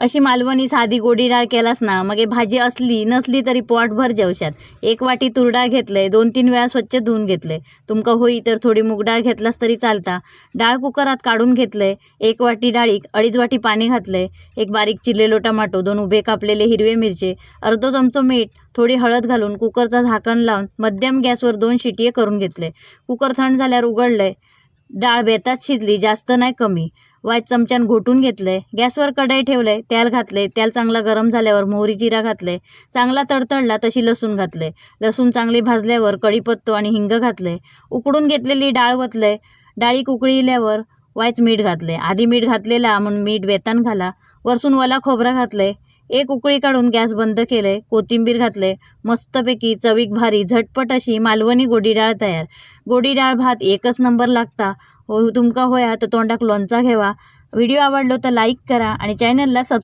अशी मालवणी साधी गोडी डाळ केलास ना मगे भाजी असली नसली तरी पोटभर जेवशात. एक वाटी तूर डाळ घेतलंय, 2-3 वेळा स्वच्छ धुवून घेतलंय. तुमका होई तर थोडी मूग डाळ घेतलास तरी चालता. डाळ कुकरात काढून घेतलंय. 1 वाटी डाळीक 2.5 वाटी पाणी घातलंय. एक बारीक चिरलेलो टमाटो, 2 उभे कापलेले हिरवे मिरचे, अर्धो चमचो मीठ, थोडी हळद घालून कुकरचा झाकण लावून मध्यम गॅसवर 2 शिट्टी करून घेतले. कुकर थंड झाल्यावर उघडलंय. डाळ बेतात शिजली, जास्त नाही कमी. वाईट चमच्यान घोटून घेतलंय. गॅसवर कढई ठेवलंय, तेल घातलंय. तेल चांगला गरम झाल्यावर मोहरी जिरा घातलंय. चांगला तडतडला तशी लसूण घातलंय. लसूण चांगली भाजल्यावर कढीपत्तो आणि हिंग घातलंय. उकडून घेतलेली डाळ वतलंय. डाळी उकळील्यावर वाईच मीठ घातलंय. आधी मीठ घातलेला म्हणून मीठ बेतान घाला. वरसून वला खोबरा घातलंय. एक उकळी काढून गॅस बंद केलंय. कोथिंबीर घातलंय. मस्तपैकी चवीक भारी झटपट अशी मालवणी गोडी डाळ तयार. गोडी डाळ भात एकच नंबर लागता. हो तुमका होया तर तोंडाक लोणचा घेवा. व्हिडिओ आवडलो तर लाईक करा आणि चॅनलला सबस्क्राईब.